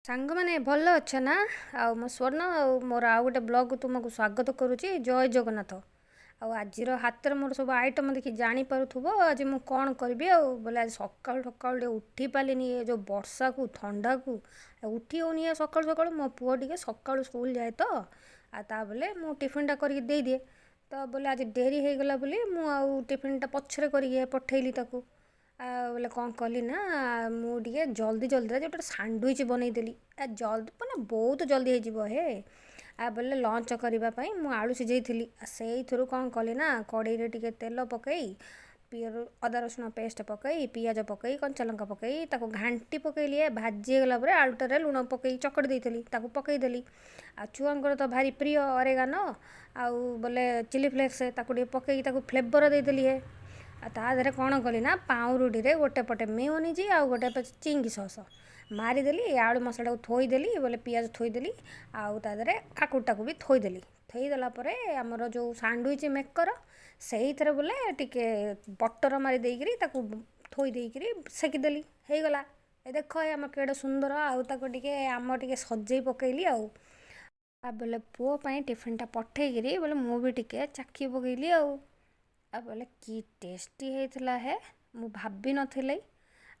ସାଙ୍ଗମାନେ ଭଲ ଅଛ ନା? ଆଉ ମୁଁ ସ୍ୱର୍ଣ୍ଣ, ଆଉ ମୋର ଆଉ ଗୋଟେ ବ୍ଲଗ୍ ତୁମକୁ ସ୍ୱାଗତ କରୁଛି। ଜୟ ଜଗନ୍ନାଥ। ଆଉ ଆଜିର ହାତରେ ମୋର ସବୁ ଆଇଟମ୍ ଦେଖି ଜାଣିପାରୁଥିବ ଆଜି ମୁଁ କ'ଣ କରିବି। ଆଉ ବୋଲେ ଆଜି ସକାଳୁ ସକାଳୁ ଟିକେ ଉଠି ପାରିଲିନି, ଏ ଯେଉଁ ବର୍ଷାକୁ ଥଣ୍ଡାକୁ ଉଠି ହେଉନି। ଏ ସକାଳୁ ସକାଳୁ ମୋ ପୁଅ ଟିକେ ସକାଳୁ ସ୍କୁଲ ଯାଏ ତ, ଆଉ ତା ବୋଲେ ମୁଁ ଟିଫିନ୍ଟା କରିକି ଦେଇଦିଏ ତ। ବୋଲେ ଆଜି ଡେରି ହେଇଗଲା ବୋଲି ମୁଁ ଆଉ ଟିଫିନ୍ଟା ପଛରେ କରିକି ପଠେଇଲି ତାକୁ। ଆଉ ବୋଲେ କ'ଣ କଲି ନା, ମୁଁ ଟିକେ ଜଲ୍ଦି ଜଲ୍ଦି ଗୋଟେ ସାଣ୍ଡୱିଚ୍ ବନେଇଦେଲି। ଜଲ୍ଦି ମାନେ ବହୁତ ଜଲ୍ଦି ହେଇଯିବ ହେ। ଆଉ ବୋଲେ ଲଞ୍ଚ କରିବା ପାଇଁ ମୁଁ ଆଳୁ ସିଝେଇଥିଲି, ସେଇଥିରୁ କ'ଣ କଲି ନା, କଡ଼େଇରେ ଟିକେ ତେଲ ପକାଇ, ଅଦା ରସୁଣ ପେଷ୍ଟ ପକାଇ, ପିଆଜ ପକାଇ, କଞ୍ଚା ଲଙ୍କା ପକାଇ ତାକୁ ଘାଣ୍ଟି ପକାଇଲି। ଭାଜି ହେଇଗଲା ପରେ ଆଳୁଟାରେ ଲୁଣ ପକାଇ ଚକଟି ଦେଇଥିଲି, ତାକୁ ପକାଇଦେଲି। ଆଉ ଛୁଆଙ୍କର ତ ଭାରି ପ୍ରିୟ ଅରେଗାନୋ ଆଉ ବୋଲେ ଚିଲି ଫ୍ଲେକ୍ସ, ତାକୁ ଟିକେ ପକାଇକି ତାକୁ ଫ୍ଲେଭର ଦେଇଦେଲି ହେ। ଆଉ ତା ଦେହରେ କ'ଣ କଲି ନା, ପାଉଁରୁଟିରେ ଗୋଟେ ପଟେ ମେୟୋନିଜ୍ ଆଉ ଗୋଟେ ପଟେ ଚିଙ୍ଗି ସସ୍ ମାରିଦେଲି, ଆଳୁ ମସଲାଟାକୁ ଥୋଇଦେଲି, ବୋଲେ ପିଆଜ ଥୋଇଦେଲି, ଆଉ ତା ଦେହରେ କାକୁଡ଼ିଟାକୁ ବି ଥୋଇଦେଲି। ଥୋଇଦେଲା ପରେ ଆମର ଯେଉଁ ସାଣ୍ଡୱିଚ୍ ମେକର୍, ସେଇଥିରେ ବୋଲେ ଟିକେ ବଟର୍ ମାରି ଦେଇକିରି ତାକୁ ଥୋଇ ଦେଇକିରି ସେକିଦେଲି, ହେଇଗଲା। ଏ ଦେଖ, ଏ ଆମ କେଡ଼େ ସୁନ୍ଦର। ଆଉ ତାକୁ ଟିକେ ଆମ ଟିକେ ସଜେଇ ପକେଇଲି। ଆଉ ବୋଲେ ପୁଅ ପାଇଁ ଟିଫିନ୍ଟା ପଠେଇକିରି ବୋଲେ ମୁଁ ବି ଟିକେ ଚାଖି ପକେଇଲି। ଆଉ ବୋଲେ କି ଟେଷ୍ଟି ହେଇଥିଲା ହେ, ମୁଁ ଭାବିନଥିଲି।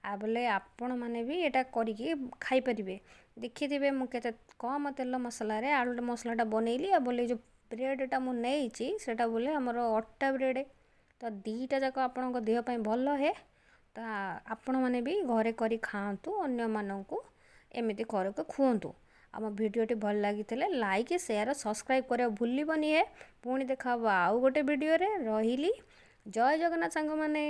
ଆଉ ବୋଲେ ଆପଣମାନେ ବି ଏଇଟା କରିକି ଖାଇପାରିବେ। ଦେଖିଥିବେ ମୁଁ କେତେ କମ୍ ତେଲ ମସଲାରେ ଆଳୁ ମସଲାଟା ବନେଇଲି। ଆଉ ବୋଲେ ଯେଉଁ ବ୍ରେଡ଼ଟା ମୁଁ ନେଇଛି, ସେଇଟା ବୋଲେ ଆମର ଅଟା ବ୍ରେଡ଼ ତ, ଦୁଇଟା ଯାକ ଆପଣଙ୍କ ଦେହ ପାଇଁ ଭଲ ହେ। ତ ଆପଣମାନେ ବି ଘରେ କରି ଖାଆନ୍ତୁ, ଅନ୍ୟମାନଙ୍କୁ ଏମିତି କରିକି ଖୁଅନ୍ତୁ। ଆମ ଭିଡ଼ିଓଟି ଭଲ ଲାଗିଥିଲେ ଲାଇକ୍, ସେୟାର, ସବସ୍କ୍ରାଇବ୍ କରିବାକୁ ଭୁଲିବନି ହେ। ପୁଣି ଦେଖା ହେବ ଆଉ ଗୋଟେ ଭିଡ଼ିଓରେ। ରହିଲି, ଜୟ ଜଗନ୍ନାଥ ସାଙ୍ଗମାନେ।